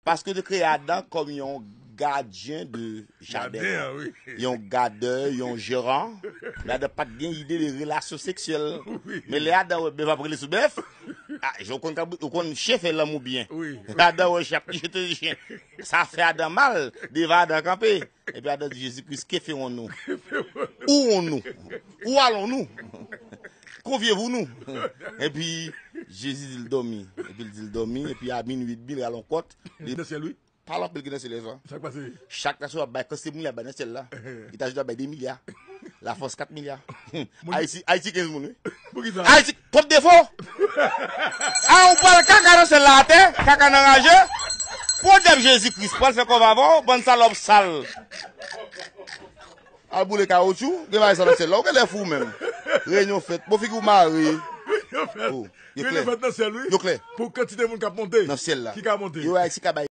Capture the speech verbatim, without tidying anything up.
Paske yo te kreye Adan kòm yon gadyen de jaden. Yon gadè, yon jeran. Men Adan pa t gen ide de relasyon seksyèl. Men lè Adan wè bèf ap rele sou bèf, ah, ou konn, ou konn chen fè lanmou byen. Adan wè chen ap jete chen. Sa fè Adan mal, devan Adan kanpe. Epi Adan di, Jezi Kris, que ferons-nous? Où on nous? Où allons-nous? Conviez-vous nous? Epi Jezi di l dòmi. Epi l di l dòmi. Epi a minwi edmi, l rale yon kòt. Li nan syèl, wi. Pale anpil ki nan syèl la. Sa k pase? Chak nasyon ap bay kantite moun y ap bay nan syèl la. Etazini ap bay de milya. Lafrans kat milya. Ayiti, Ayiti kenz moun, wi. Poukisa? Ayiti, twòp defo. A, ou pral kaka nan syèl la atè, kaka nan raje. Pran dyab Jezi Kris, pral fè kòb avè w, bann salòp sal. Al boule kawotchou, gen bagay sa nan syèl la. Ou genlè fou menm. Reyinyon fèt. Bon, figi w mare. Reyinyon fèt. Yo klè. Reyinyon fèt nan syèl, wi. Yo klè. Pou kantite moun k ap monte. Nan syèl la. Ki ka monte. Yo Ayiti ka bay